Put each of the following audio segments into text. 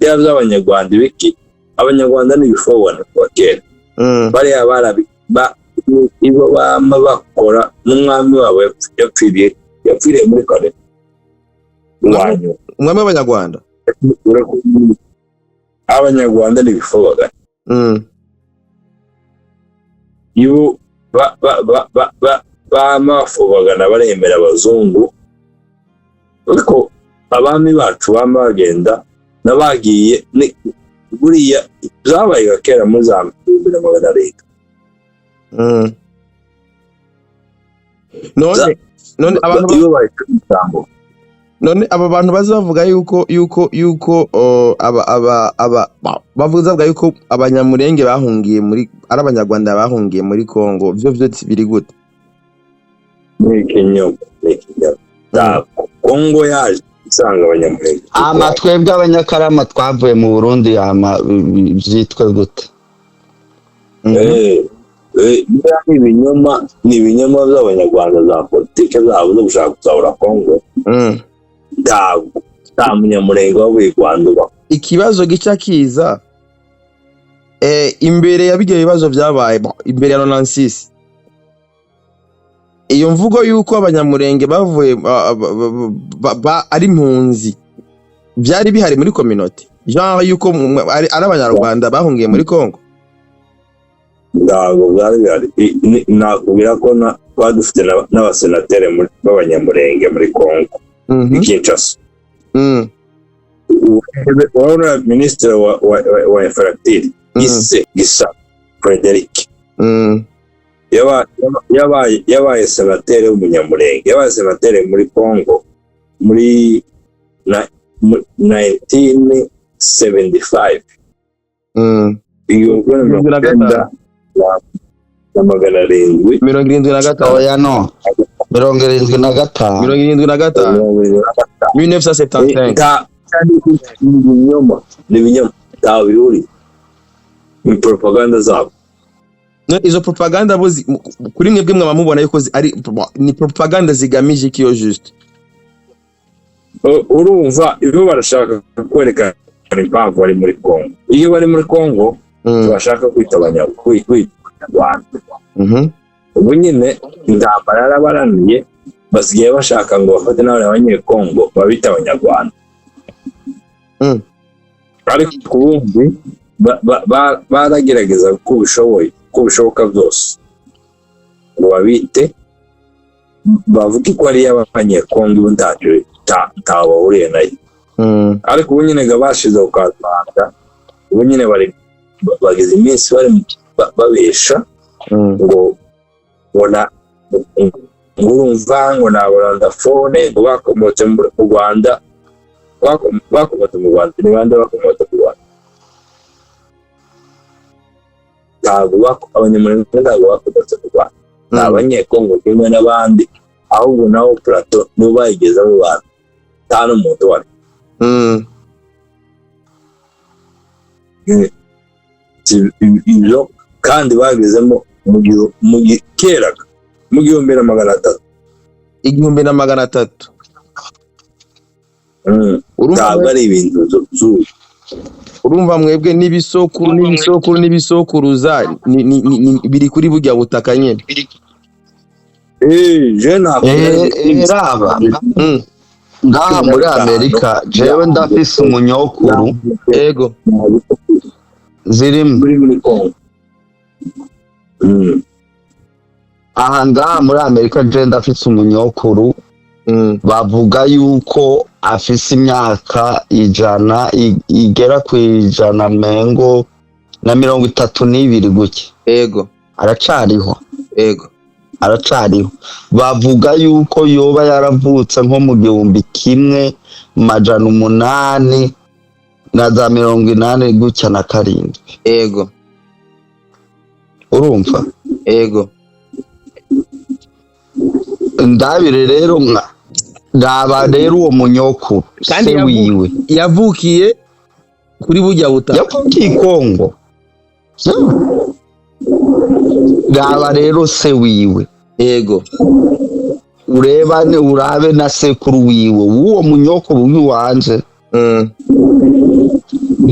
Biriya by'Abanyarwanda ibiki, Abanyarwanda ni ibifobona kuva kera. Bariya barabi ibo bama bakora n'umwami wabo yapfiriye muri kare wanyu. Umwami w'Abanyarwanda? Abanyarwanda ni ibifobagana. Ibo bama bafobagana, baremera abazungu, ariko abami bacu bama bagenda n'abagiye buriya byabaye kera muri za 1700. None abantu Iyo bayica ijambo. None aba bantu baza bavuga yuko aba bavuga yuko Abanyamurenge bahungiye muri, ari Abanyarwanda bahungiye muri Kongo, vyo biri gute? Ni ikinyoma, ni ikinyoma. Ntabwo Kongo yaje isanga Abanyamurenge. Ama twebwe Abanyakarama twavuye mu Burundi, ama byitwe gute? Biriya ni ibinyoma, ni ibinyoma by'Abanyarwanda za politike zabo zo gushaka kuzahura Kongo. Ntabwo nta Munyamurenge wavuye i Rwanda ubaho. Ikibazo gica kiza, imbere ya bijya bibazo byabaye, bon, imbere ya 96, iyo mvugo yuko Abanyamurenge bavuye ari impunzi byari bihari muri communauté, genre yuko ari Abanyarwanda bahungiye muri Kongo? Ntabwo bwari bihari. Nakubwira ko twari dufite n'abasenateri b'Abanyamurenge muri Kongo, i Kinshasa. Urabona minisitiri wa infrastructure, Gise Gisa Frederic, yabaye senateri w'Umunyamurenge, yabaye senateri muri Congo muri 1975, igihumbi kimwe mirongo 75. icyenda na magana arindwi. 75. Oya, no 75. 75. 75. 1975. Ni ibinyoma, ni ibinyoma, ntaho bihuriye, ni propaganda zabo. No, izo propaganda bo kuri mwebwe mwaba mubona yuko ari ni propaganda zigamije iki yo juste? Urumva ibyo barashaka kwerekana, impamvu bari muri Congo, iyo bari muri Congo bashaka kwita Abanyarwanda. Ubu nyine intambara yarabaraniye, basigaye bashaka ngo bafate n'abandi Abanyekongo babite Abanyarwanda. Ariko ubundi baragerageza uko bishoboye, uko bishoboka byose, ngo babite, bavuge ko ari iy'Abanyekongo, ubu ntacyo ntaho bahuriye nayo. Ariko ubu nyine ga bashize ku karubanda, ubu nyine bari bageze iminsi bari babesha ngo na ngo urumva ngo ni Abarwandafone, ngo bakomotse mu Rwanda. Bakomotse mu Rwanda ni bande? Bakomotse mu Rwanda, ntabwo Abanyamurenge ntabwo bakomotse mu Rwanda, ni Abanyekongo kimwe n'abandi. Ahubwo nabo plateau nibo bayigeze abo bantu, nta n'umuntu wari ibyo kandi bagezemo mu gihe kera mu 1300. 1300. Urumva Ntabwo ari ibintu z'ubu. Urumva mwebwe n'ibisokuru n'ibisokuru n'ibisokuruza biri kuri burya butaka nyine. Je nakubwira Raba ngaha muri Amerika, jewe ndafise umunyokuru zirimo muri Congo. Aha ngaha muri Amerika je ndafise umunyokuru, bavuga yuko afise imyaka 100, igera ku 100 mengo na 32 gutya. Aracariho. Aracariho. Bavuga yuko yoba yaravutse nko mu 1887 gutya. Urumva? Ego. Ndabire rero, nka raba rero uwo munyokuru, Kandi se wiwe yavukiye kuri burya butaka. Yavukiye i Kongo. Raba rero se wiwe, ureba urabe na sekuru wiwe w'uwo munyokuru w'iwanje.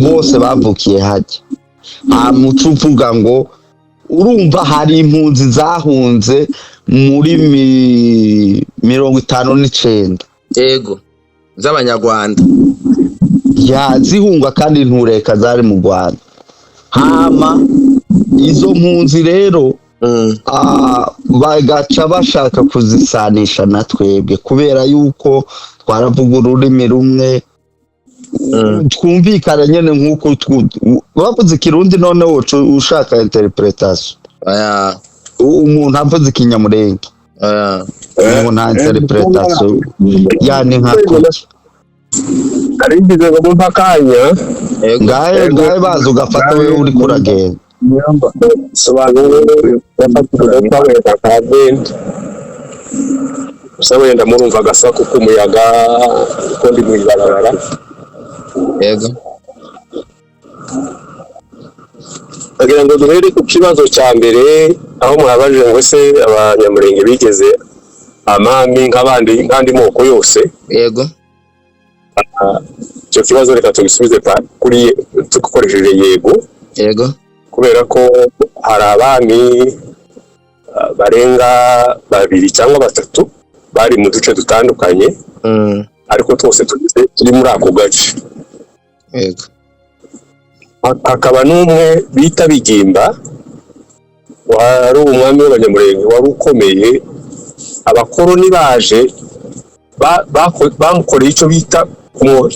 Bose bavukiye hajya. Hama uca uvuga ngo urumva hari impunzi zahunze muri 59. Yego, z'Abanyarwanda. Ya, zihunga kandi ntureka zari mu Rwanda. Hama izo mpunzi rero bagaca bashaka kuzisanisha na twebwe, kubera yuko twaravuga ururimi rumwe, twumvikana nyene nk'uko bavuze Ikirundi. None woca ushaka interpretation? Oya. Umuntu avuze Ikinyamurenge, Oya. ubu nta interpretation, yani nka kuki? Nari ngize ngo mumpe akanya. Yego. Ngahe ngahe, baza ugafata wewe uriko uragenda. Sobanura wenda ka venti gusa, wenda murumva agasaku k'umuyaga kuko ndi mu ibarabara. Yego. Bagira ngo duhere ku kibazo cya mbere, aho mwabajije ngo ese Abanyamurenge bigeze amami nk'abandi, nk'andi moko yose? Yego. Icyo kibazo reka tugisubize kuri dukoresheje yego. Yego. Kubera ko hari abami barenga babiri cyangwa batatu bari mu duce dutandukanye, ariko twose tugize turi muri ako gace. Hakaba n'umwe bita Bigimba, wari umwami w'Abanyamurenge wari ukomeye. Abakoroni baje bamukoreye icyo bita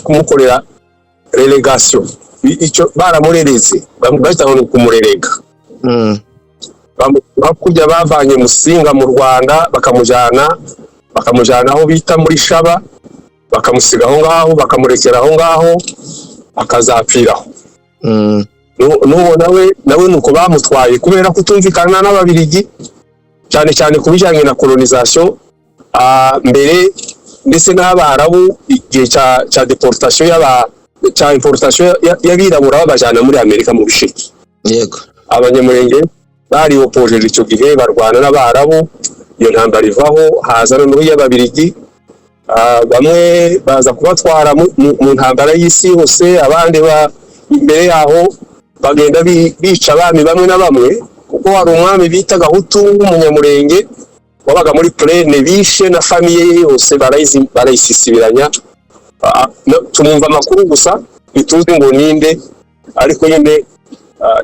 kumukorera relégation. Icyo baramurereze, bahita ngo ni ukumurerega. Hakurya bavanye Musinga mu Rwanda, bakamujyana aho bita muri Shaba, bakamusiga aho ngaho, bakamurekera aho ngaho akazapfiraho. N'uwo nawe nuko bamutwaye kubera kutumvikana n'Ababirigi, cyane cyane ku bijyanye na colonisation mbere, ndetse n'Abarabu igihe cya déportation y'aba cya importation y'abirabura babajyana muri Amerika mu bisheke. Abanyamurenge bariwopojeje icyo gihe, barwana n'Abarabu, iyo ntambara ivaho, haza noneho iy'Ababirigi. Bamwe baza kubatwara mu ntambara y'isi yose, abandi imbere yaho bagenda bica abami bamwe na bamwe, kuko hari umwami bita Gahutu w'Umunyamurenge wabaga muri plaine, bishe na famille ye yose, barayisisibiranya. Tumumva amakuru gusa, ntituzi ngo ninde, ariko nyine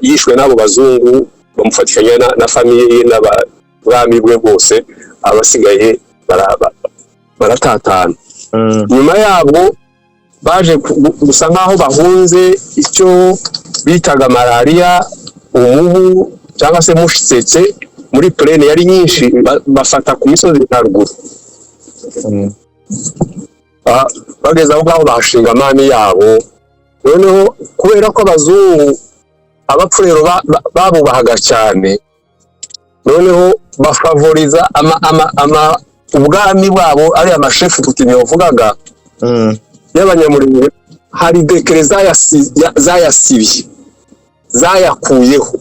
yishwe n'abo bazungu, bamufatikanya na famille ye n'abami bwe bwose, abasigaye baratatana. Nyuma yabwo baje gusa nk'aho bahunze icyo bitaga malariya, umubu cyangwa se mushitsetse muri plaine yari nyinshi, bafata ku misozi haruguru. Bageze aho ngaho bahashinga amami yabo. Noneho kubera ko abazungu Abapfurero babubahaga cyane, noneho bafavoriza ama ubwami bwabo, ari amashefu coutumier wavugaga y'Abanyamurenge. Hari décret zayasibye, zayakuyeho.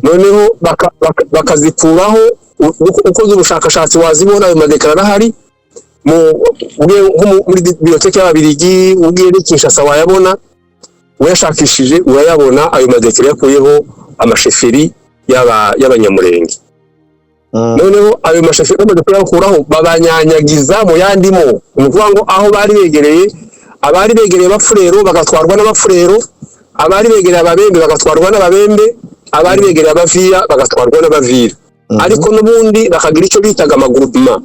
Noneho bakazikuraho. Ukoze ubushakashatsi wazibona, ayo madécret arahari nko muri bibliothèque y'Ababirigi, ugiye n'i Kinshasa wayabona, uyashakishije urayabona, ayo madécret yakuyeho amachefferies y'Abanyamurenge. Noneho ayo machefferies bamaze kuyakuraho, babanyanyagiza mu yandi moko. Ni ukuvuga ngo aho bari begereye, abari begereye Abapfurero bagatwarwa n'Abapfurero, abari begereye Ababembe bagatwarwa n'Ababembe, abari begereye Abavira bagatwarwa n'Abavira. Ariko n'ubundi bakagira icyo bitaga amagroupement,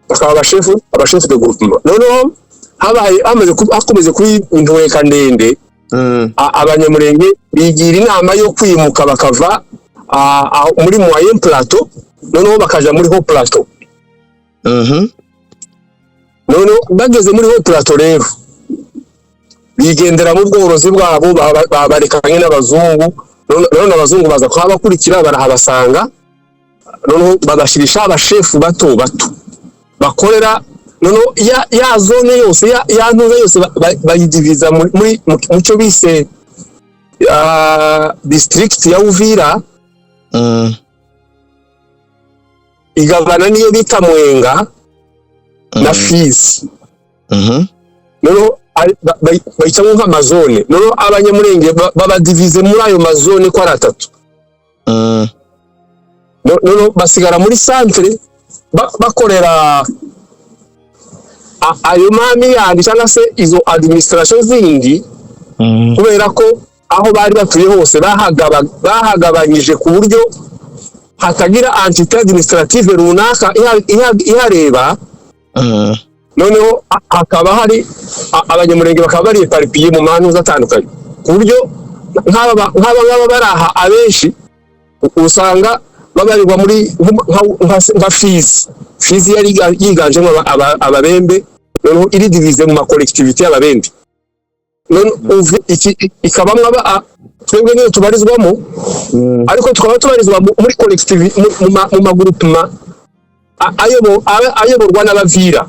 bakaba abashefu de groupement. Noneho habaye hamaze hakomeze kuba intureka ndende, Abanyamurenge bigira inama yo kwimuka, bakava muri moyen plateau, noneho bakaja muri haut plateau. Noneho bageze muri haut plateau rero, bigendera mu bworozi bwabo, babarekanye n'abazungu. None abazungu baza kuhabakurikira, barahabasanga, noneho babashirisha abashefu bato bato bakorera. Noneho ya zone yose, ya ntuza yose bayidiviza mu cyo bise district ya Uvira, igabana niyo bita Mwenga na Fizi. Noneho Bayicamo nk'amazone. Noneho Abanyamurenge babadivize muri ayo mazone ko ari atatu. Noneho basigara muri centre, bakorera ayo mami yandi cyangwa se izo administration zindi, kubera ko aho bari batuye hose bahagabanyije ku buryo hatagira entité administrative runaka ihareba. Noneho hakaba hari Abanyamurenge bakaba bari éparpillés mu mantuza atandukanye, ku buryo nk'aba ngaba bari aha, abenshi usanga babarirwa muri nka Fizi. Fizi yari yiganjemo Ababembe, noneho iri divisée mu ma collectivités y'Ababembe. None ikabamwo twebwe niyo tubarizwamo, ariko tukaba tubarizwa muri collectivité, mu ma groupements ayoborwa n'Abavira.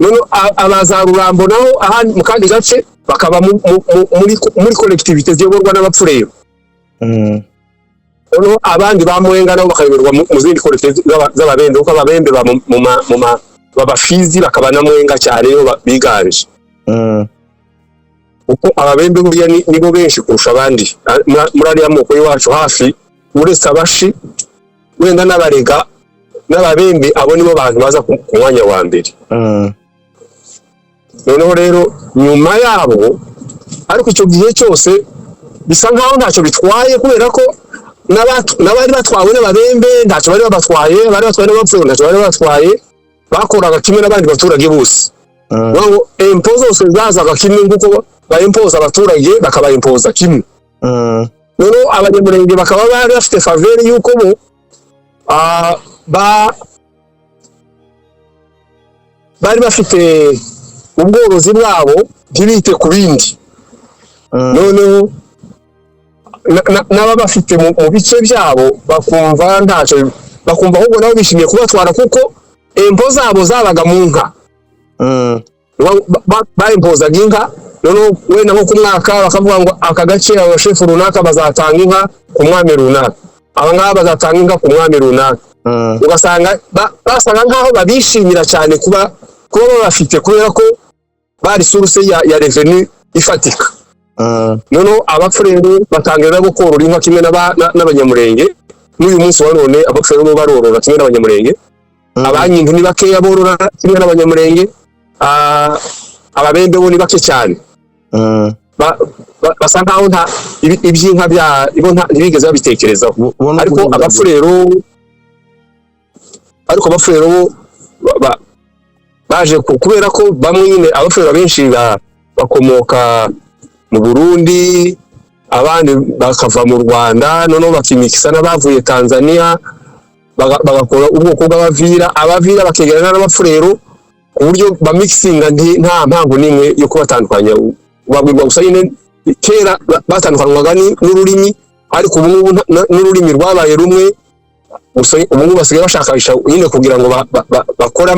None abaza Rurambo naho ahandi mu kandi gace bakaba muri collectivité ziyoborwa n'Abapfurero. Noneho abandi ba Mwenga nabo bakayoborwa mu zindi collectivité z'Ababembe, kuko Ababembe ba mu- mu ma- mu ma baba Fizi, bakaba na Mwenga cyane, nibo biganje, kuko Ababembe buriya nibo benshi kurusha abandi muri ariya moko y'iwacu hafi, uretse Abashi wenda n'Abarega n'Ababembe, abo nibo bantu baza ku mwanya wa mbere. Noneho rero nyuma yabo, ariko icyo gihe cyose bisa nkaho ntacyo bitwaye, kubera ko n'abari batwawe n'Ababembe ntacyo bari babatwaye, bari batwawe n'Abapfuye ntacyo bari babatwaye, bakoraga kimwe n'abandi baturage bose. Ngo impôts zose zazaga kimwe, nk'uko bayimpoza abaturage bakabayimpoza kimwe. Noneho Abanyamurenge bakaba bari bafite faveur y'uko bo bari bafite ubworozi bwabo, ntibite ku bindi. Noneho n'aba bafite mu bice byabo bakumva ntacyo, bakumva ahubwo nabo bishimiye kubatwara, kuko impôts zabo zabaga mu nka. Bayimpozaga inka. Noneho wenda nko ku mwaka bakavuga ngo aka gace, abashefu runaka bazatanga inka ku mwami runaka, aba ngaba bazatanga inka ku mwami runaka. Ugasanga basaga nkaho babishimira cyane kuba babafite, kubera ko bari source ya revenu ifatika. Noneho Abapfurero batangira nabo korora inka kimwe n'Abanyamurenge. N'uyu munsi wa none Abapfurero bo barorora kimwe n'Abanyamurenge. Abanyindu ni bakeya borora kimwe n'Abanyamurenge. Ababembe bo ni bake cyane. Basa nkaho nta iby'inka bya bo ntibigeze babitekerezaho. Bo no Ariko guhinga. Abapfurero bo baje kubera ko bamwe nyine, Abapfurero benshi bakomoka mu Burundi, abandi bakava mu Rwanda, noneho bakimikisa n'abavuye Tanzania, bagakora ubwoko bw'Abavira. Abavira bakegerana n'Abapfurero ku buryo bamikisinga, nta mpamvu n'imwe yo kubatandukanya. Babwirwa gusa nyine kera batandukanywaga n'ururimi, ariko ubu ngubu n'ururimi rwabaye rumwe. Gusa ubu ngubu basigaye bashakisha nyine kugira ngo bakore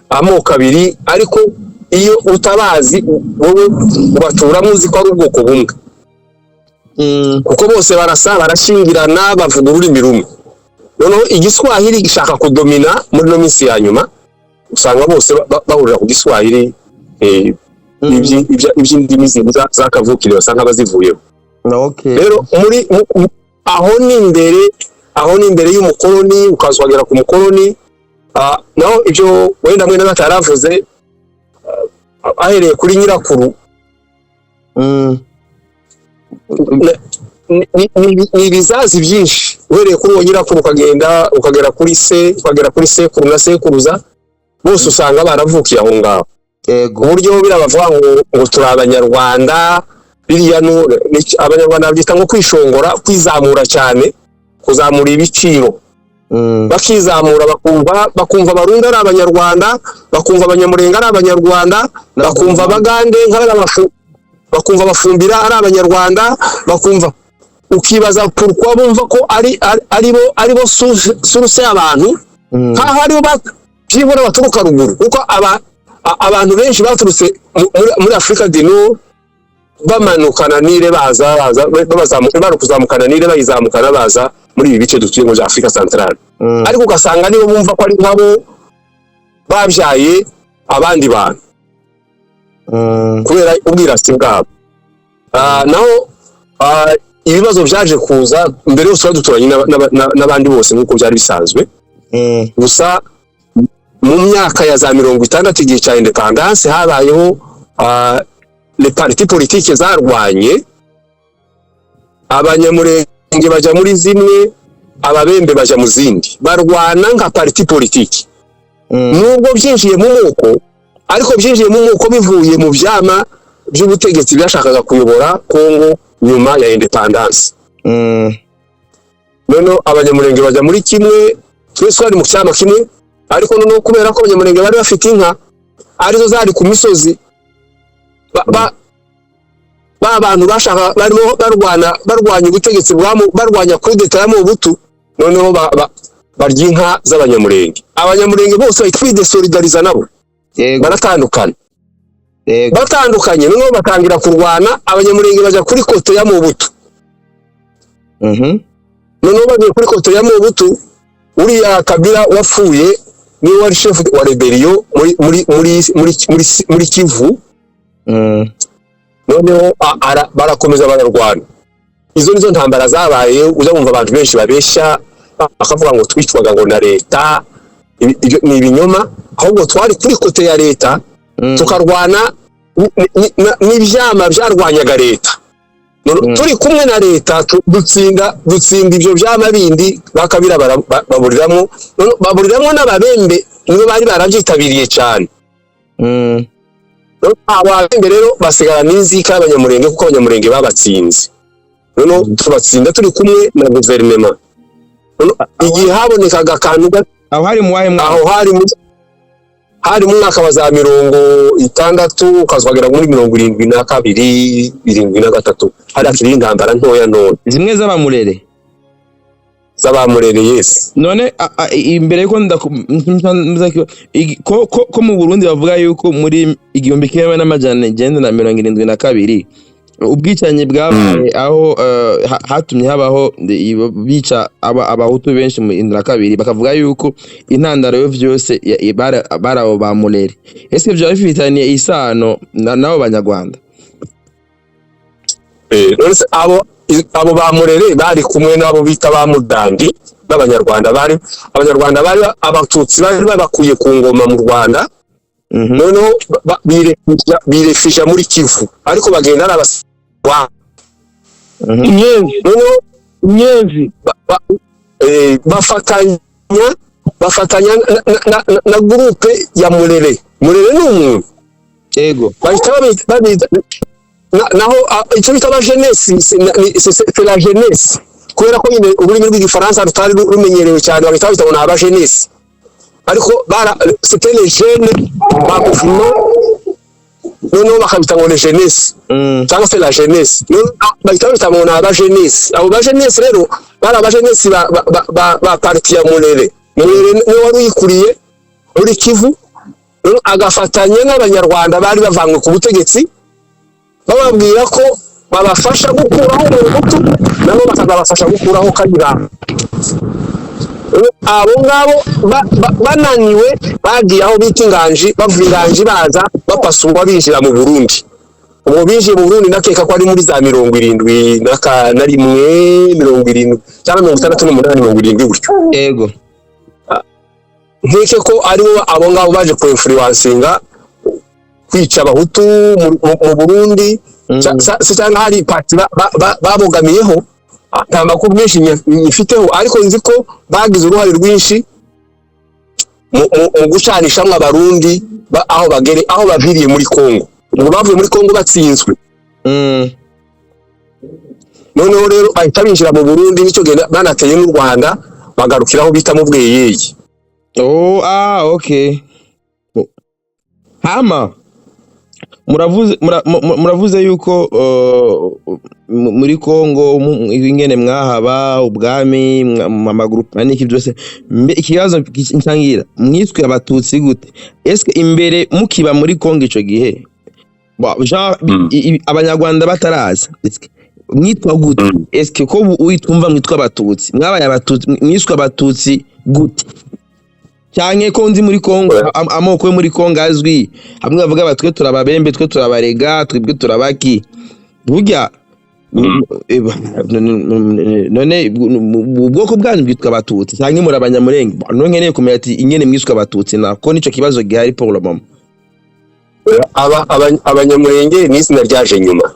amoko abiri, ariko iyo utabazi wowe ubaturamo uzi ko ari ubwoko bumwe, kuko bose barasa, barashyingirana, bavuga ururimi rumwe. Noneho Igiswahili gishaka kudomina muri ino minsi ya nyuma, usanga bose bahurira ku Giswahili, iby'indimi zindi za kavukire basa nk'abazivuyeho. Rero muri aho ni imbere, aho ni imbere y'umukoloni, ukaza ukagera ku mukoloni. Naho ibyo wenda mwene bataravuze, ahereye kuri nyirakuru, ni ibizazi byinshi. Uhereye kuri uwo nyirakuru, ukagenda ukagera kuri se, ukagera kuri sekuru na sekuruza, bose usanga baravukiye aho ngaho, ku buryo biriya bavuga ngo turi Abanyarwanda, biriya Abanyarwanda babyita ngo kwishongora, kwizamura cyane, kuzamura ibiciro. Bakizamura, bakumva Abarundi ari Abanyarwanda, bakumva Abanyamurenga ari Abanyarwanda, bakumva Abagande nk'abafu, bakumva Abafumbira ari Abanyarwanda, bakumva, ukibaza pourquoi bumva ko ari bo source y'abantu, nkaho aribo byibura baturuka ruguru, kuko abantu benshi baturutse muri Afurika du Nord, bamanukana Nile, baza bari kuzamukana Nile, bayizamukana baza muri ibi bice dutuye muri Afurika Centrale. Ariko ugasanga nibo bumva ko ari nkabo babyaye abandi bantu. Kubera ubwirasi bwabo. Naho ibibazo byaje kuza mbere yose, twari duturanye n'abandi bose nk'uko byari bisanzwe. Gusa mu myaka ya za 60, igihe cya indépendance, habayeho les partis politiques zarwanye. Abanyamurenge bajya muri zimwe, Ababembe bajya mu zindi, barwana nka parti politique. Nubwo byinjiye mu moko, ariko byinjiye mu moko bivuye mu byama by'ubutegetsi byashakaga kuyobora Kongo nyuma ya indépendance. Noneho Abanyamurenge bajya muri kimwe, twese twari mu cyama kimwe. Ariko noneho kubera ko Abanyamurenge bari bafite inka, arizo zari ku misozi, ba bantu bashaka barimo barwana, barwanya ubutegetsi bwa barwanya kudeta ya Mobutu, noneho barya inka z'Abanyamurenge. Abanyamurenge bose bahita bidesolidariza nabo. Baratandukana. Batandukanye, noneho batangira kurwana. Abanyamurenge bajya kuri côté ya Mobutu. Noneho bagiye kuri côté ya Mobutu, uriya Kabila wapfuye niwe wari chef wa rébellion muri Kivu. Noneho barakomeza bararwana. Izo nizo ntambara zabaye. Uza wumva abantu benshi babeshya, bakavuga ngo twitwaga ngo na leta. Ibyo ni ibinyoma. Ahubwo twari kuri côté ya leta, tukarwana n'ibyama byarwanyaga leta. Turi kumwe na leta, dutsinda ibyo byama bindi. Bakabira baburiramo. None baburiramo n'Ababembe, nibo bari barabyitabiriye cyane. None Ababembe rero basigara n'inzika y'Abanyamurenge, kuko Abanyamurenge babatsinze. Noneho tubatsinda turi kumwe na guverinema. Noneho igihe habonekaga akantu Aho hari mu wahe mwaka? Aho hari mu mwaka wa za 60, ukazwagera muri 72, 73. Hari hakiri intambara ntoya ntoya. Zimwe z'Abamurere? Z'Abamurere, yes. None imbere yuko ko mu Burundi bavuga yuko muri 1972 ubwicanyi bwabaye, aho hatumye habaho bica Abahutu benshi mu 72, bakavuga yuko intandaro yo vyose bari abo ba Murere. Ese vyoba bifitaniye isano n'abo Banyarwanda? None se abo ba Murere bari kumwe n'abo bita ba Mudandi b'Abanyarwanda. Bari Abanyarwanda, bari Abatutsi bari babakuye ku ngoma mu Rwanda. Noneho birefisha muri Kivu, ariko bagenda ari abaswa. Inyenzi. Noneho Inyenzi. bafatanya na groupe ya Murere. Murere ni umuntu. Bahita babita naho icyo bita la jeunesse, c'est la jeunesse, kubera ko nyine ururimi rw'Igifaransa rutari rumenyerewe cyane, bahita babita ngo ni aba jeunesse. Ariko bara c'était les jeunes ba mouvement, noneho bakabita ngo les jeunesse cyangwa se la jeunesse. Noneho bahita babita ngo ni aba jeunesse. Abo ba jeunesse rero bari aba jeunesse ba parti ya Murere. Murere niwe wari uyikuriye muri Kivu. Noneho agafatanya n'Abanyarwanda bari bavanywe ku butegetsi, bababwira ko babafasha gukuraho Umuhutu, nabo bakazabafasha gukuraho Kayibanda. Abo ngabo bananiwe, bagiye aho bita Inganji. Bavuye Inganji, baza bapasurwa, binjira mu Burundi. Ubwo binjiye mu Burundi, ndakeka ko ari muri za 71, 70 cyangwa 68, 70 gutyo. Nkeke ko aribo abo ngabo baje kuinfluencinga kwica Abahutu mu Burundi. Se cyangwa hari parti babogamiyeho. Nta makuru menshi nyifiteho, ariko nzi ko bagize uruhare rwinshi mu gucanishamwo Abarundi aho bagere, aho baviriye muri Kongo. Ubwo bavuye muri Kongo batsinzwe. Noneho rero bahita binjira mu Burundi. Nicyo gihe banateye n'u Rwanda, bagarukira aho bita mu Bweyeye. Oh, ah, okay. Hama muravuze yuko muri Kongo ingene mwahaba ubwami, amagurupe n'iki byose. Mbe ikibazo ncangira, mwiswe Abatutsi gute? Eske imbere mukiba muri Kongo ico gihe, genre, Abanyarwanda bataraza, eske mwitwa gute? Eske ko ubu uitumva mwitwa Abatutsi, mwabaye Abatutsi, mwiswe Abatutsi gute? Cyane ko nzi muri Kongo, Oya. Amoko yo muri Kongo azwi, hamwe bavuga bati: "Twe turababembe, twe turabarega, twebwe turabaki." Burya none ubwoko bwanyu bwitwa Abatutsi cyangwa muri Abanyamurenge? None nkeneye kumenya ati ingene mwiswe Abatutsi, nako nico kibazo gihari pour le moment. Abanyamurenge ni izina ryaje nyuma.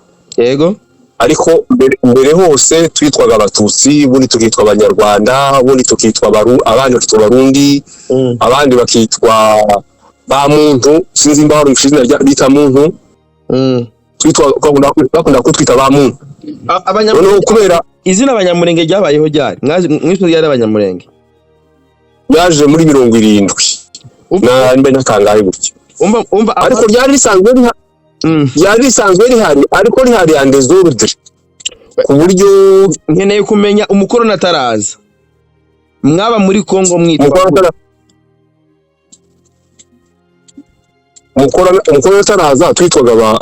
Ariko mbere hose twitwaga Abatutsi, ubundi tukitwa Abanyarwanda, ubundi tukitwa abandi bakitwa Abarundi, abandi bakitwa ba muntu. Sinzi imba wari izina bita muntu. Twitwa, bakunda kutwita ba muntu. Noneho Abanyamurenge kubera Izina Abanyamurenge ryabayeho ryari? Mwiswe ryari Abanyamurenge? Yaje muri 70 na mbe nakangahe gutyo. Umva. Ariko ryari risanzwe rihari, ariko rihari en désordre ku buryo Nkeneye kumenya, umukoroni ataraza, mwaba muri Kongo mwitwa Umukoroni ataraza twitwaga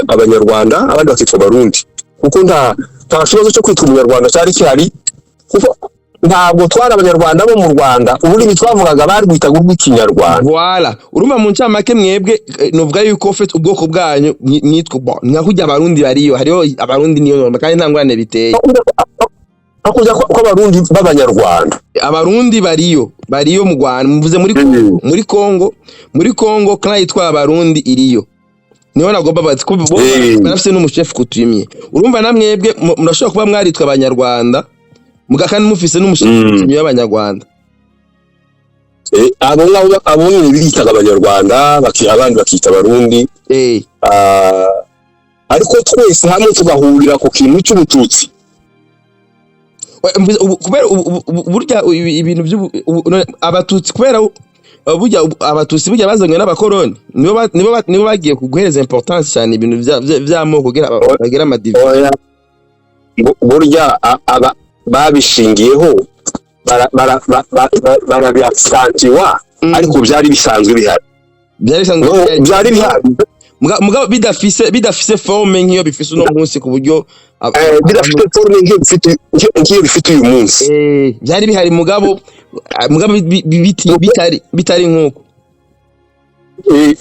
Abanyarwanda, abandi bakitwa Abarundi, kuko nta kibazo cyo kwitwa Umunyarwanda cyari gihari, kuko ntabwo twari Abanyarwanda bo mu Rwanda. Ururimi twavugaga barwitaga urw'Ikinyarwanda. Voilà, urumva mu ncamake mwebwe, nuvuga yuko fait ubwoko bwanyu mwitwa, bon, nka kurya Abarundi bariyo, hariho Abarundi, niyo norma kandi nta ngorane biteye. Hakurya kw'Abarundi b'Abanyarwanda. Abarundi bariyo mu Rwanda, muvuze muri Kongo, muri Kongo clan yitwa Abarundi iriyo, niho nagomba bati ko bo barafise n'umushefu coutumier. Urumva na mwebwe murashobora kuba mwaritwa Abanyarwanda muga kandi mufise n'umushefu coutumier w'Abanyarwanda. Abo ngabo, abo nyine biyitaga Abanyarwanda, abandi bakita Abarundi. Ah, ariko twese hamwe tugahurira ku kintu cy'Ubututsi. Mvuze kubera burya ibintu by'ubu none Abatutsi, kubera burya Abatutsi burya bazanywe n'abakoroni, nibo bagiye kuguhereza importance cyane ibintu vy'amoko kugira bagire amadivi. Oya. Burya aba babishingiyeho barabyasantiwa, ariko byari bisanzwe bihari. Byari bisanzwe No, bihari. Byari bihari. Mugabo bidafise forme nk'iyo bifise uno munsi ku buryo Bidafite forme nk'iyo bifite uyu munsi. Byari bihari, mugabo bitari nk'uko.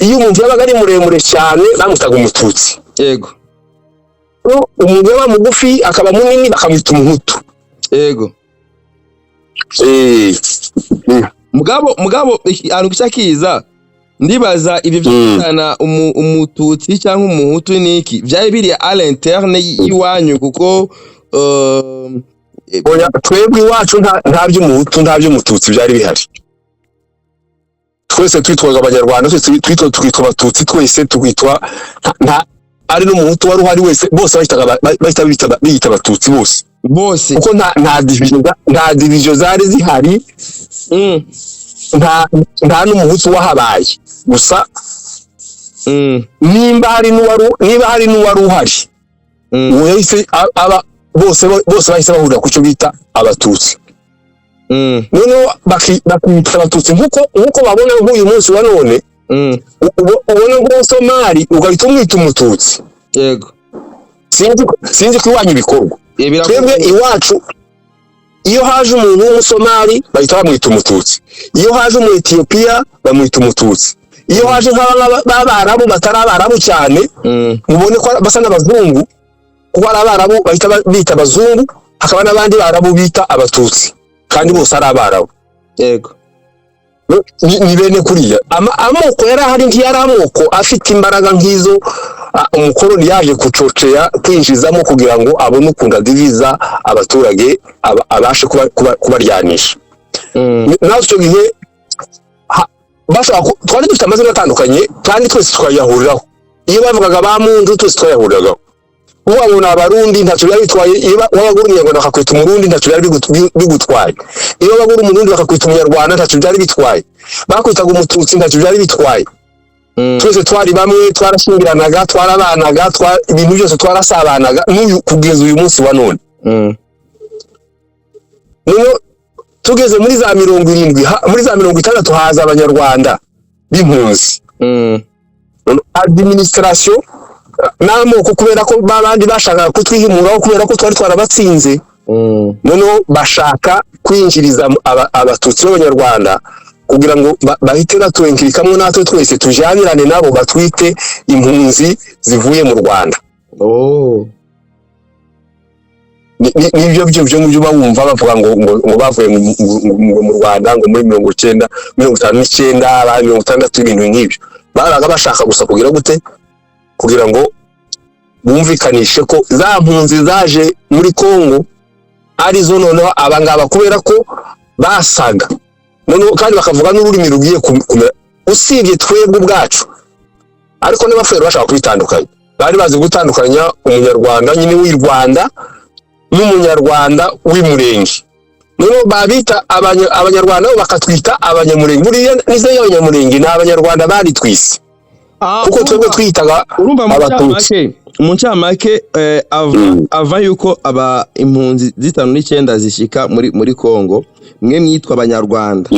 Iyo umuntu yabaga ari muremure cyane bamwitaga Umututsi. Iyo umuntu yaba mugufi akaba munini bakamwita Umuhutu. Mugabo ahantu gica kiza, ndibaza ibyo byana Umututsi cyangwa Umuhutu niki byari biri à l'interne y'iwanyu, kuko Oya, twebwe iwacu nta by'Umuhutu, nta by'Umututsi byari bihari. Twese twitwaga Abanyarwanda, twese twitwa Abatutsi, twese twitwa nta ari n'Umuhutu wari uhari wese, bose bahita biyita Abatutsi bose. Bose. Kuko nta division zari zihari. Nta n'Umuhutu wahabaye gusa. Nimba hari n'uwari uhari, uwo yahise aba bose bahise bahurira ku cyo bita Abatutsi. Noneho bakita Abatutsi nk'uko babona nk'uyu munsi wa none, ubona nk'Umusomali ugahita umwita Umututsi. Sinzi ko iwanyu bikorwa. Twebwe iwacu iyo haje umuntu w'Umusomali bahita bamwita Umututsi, iyo haje umu Etiyopiya bamwita Umututsi, iyo haje nk'aba b'Abarabu batari Abarabu cyane, mubone ko basa n'abazungu, kuko ari Abarabu bahita bita Abazungu, hakaba n'abandi Barabu bita Abatutsi kandi bose ari Abarabu. Ni bene kuriya. Amoko yari ahari ntiyari amoko afite imbaraga nk'izo umukoroni yaje kucoceya kwinjizamo kugira ngo abone ukuntu adiviza abaturage, abashe kubaryanisha. Nawe icyo gihe twari dufite amazina atandukanye kandi twese tukayahuriraho. Iyo bavugaga ba muntu, twese twayahuriragaho. Kuvuga ngo ni Abarundi ntacyo byari bitwaye. Iyo wabaga uri Umunyarwanda bakakwita Umurundi, ntacyo byari bigutwaye. Iyo wabaga uri Umurundi bakakwita Umunyarwanda, ntacyo byari bitwaye. Bakwitaga Umututsi, ntacyo byari bitwaye. Twese twari bamwe, twarashyingiranaga, twarabanaga, ibintu byose twarasabanaga n'uyu kugeza uyu munsi wa none. Noneho tugeze muri za 70, muri za 60 haza Abanyarwanda b'impunzi. Noneho administration n'amoko, kubera ko babandi bashakaga kutwihimuraho kubera ko twari twarabatsinze, noneho bashaka kwinjiriza Abatutsi b'Abanyarwanda. Kugira ngo bahite batwenkirikamwo natwe twese tujanirane nabo, batwite impunzi zivuye mu Rwanda. Oh. Nibyo byo ngibyo uba wumva bavuga ngo bavuye mu Rwanda, ngo muri 90, 59, ba 60, ibintu nk'ibyo. Babaga bashaka gusa kugira gute? Kugira ngo bumvikanishe ko za mpunzi zaje muri Kongo arizo noneho abangaba, kubera ko basaga noneho kandi bakavuga n'ururimi rugiye kumera, usibye twebwe ubwacu. Ariko n'Abafurero bashaka kubitandukanya, bari bazi gutandukanya Umunyarwanda nyine w'i Rwanda n'Umunyarwanda w'Imurenge. Noneho babita Abanyarwanda, bo bakatwita Abanyamurenge. Buriya nizo y'Abanyamurenge ni Abanyarwanda baritwise, kuko twebwe twitaga Urumva mu Abatutsi. ncamake, ava, ava yuko aba impunzi zitanu n'icyenda zishika muri Kongo, mwe mwitwa Abanyarwanda.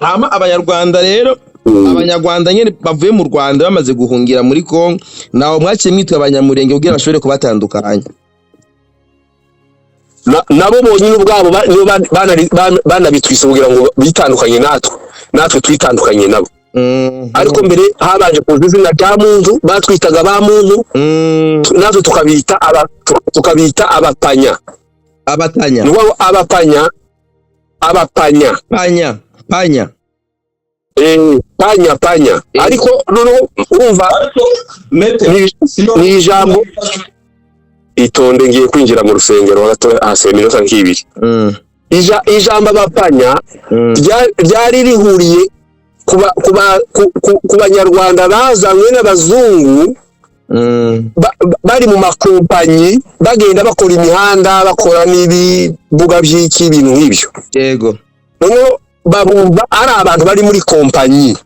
Hama Abanyarwanda rero, Abanyarwanda nyene bavuye mu Rwanda bamaze guhungira muri Kongo, naho mwaciye mwitwa Abanyamurenge kugira bashobore kubatandukanya. Nabo bonyine ubwabo nibo banabitwise kugira ngo bitandukanye natwe, natwe twitandukanye nabo. Ariko mbere habanje kuza izina rya muntu, batwitaga ba muntu, natwe tukabita Abapanya. Abatanya. Ni ukuvuga ngo Abapanya, Abapanya. Panya, panya. Eh, panya, panya. Ariko noneho urumva ni ijambo, itonde, ngiye kwinjira mu rusengero gato, hasigaye iminota nk'ibiri. Ijambo Abapanya ryari rihuriye ku Banyarwanda bazanywe n'abazungu, bari mu makompanyi, bagenda bakora imihanda, bakora n'ibibuga by'iki, ibintu nk'ibyo. Noneho babumva ari abantu bari muri kompanyi.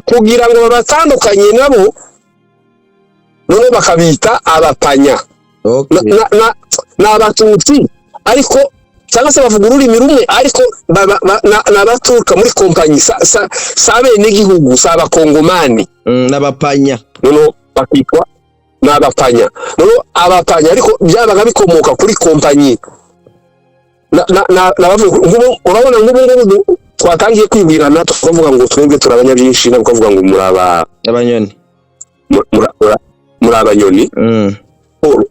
Kugira ngo babatandukanye nabo, noneho bakabita Abapanya. Ni Abatutsi ariko, cyangwa se bavuga ururimi rumwe, ariko ni abaturuka muri kompanyi, sa abenegihugu, si Abakongomani. N'abapanya. Noneho bakitwa ni Abapanya. Noneho Abapanya ariko byabaga bikomoka kuri kompanyi. Nk'ubu urabona nk'ubu ngubu twatangiye kwibwirana, tukavuga ngo twebwe turi abanyabyinshi, nabo ukavuga ngo muri aba Abanyoni. Muri Abanyoni.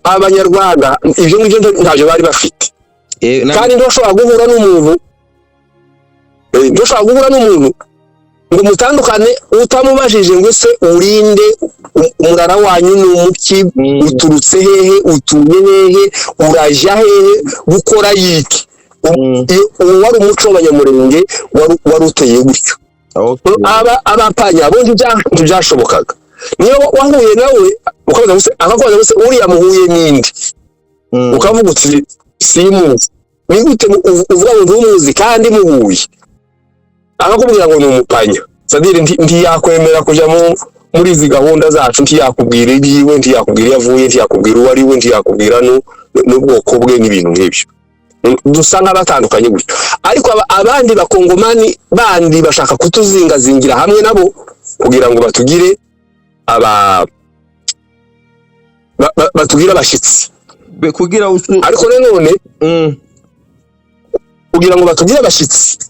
Abanyarwanda ibyo ngibyo ntabyo bari bafite. Kandi ntushobora guhura n'umuntu, ntushobora guhura n'umuntu ngo mutandukane utamubajije ngo: "Ese urinde? Umurara wanyu ni umuki? Uturutse hehe? Utuye hehe? Urajya hehe gukora yiki?" Uwo wari umuco w'Abanyamurenge, wari uteye gutyo. Aba Abapanya bo ntibyashobokaga. Niyo wahuye nawe ukabaza ngo se, akakubaza ngo: "Se uriya muhuye n'indi?" Ukavuga uti: "Simuzi." Ni gute uvuga ngo ntumuzi kandi muhuye? Akakubwira ngo ni umupanya, sadire ntiyakwemera kujya muri izi gahunda zacu, ntiyakubwira ibyiwe, ntiyakubwira iyo avuye, ntiyakubwira uwo ari we, ntiyakubwira n'ubwoko bwe n'ibintu nk'ibyo. Dusa nk'abatandukanye gutyo. Ariko abandi Bakongomani bandi bashaka kutuzingazingira hamwe nabo kugira ngo batugire aba batugire abashyitsi. Kugira usu Ariko nanone kugira ngo batugire abashyitsi.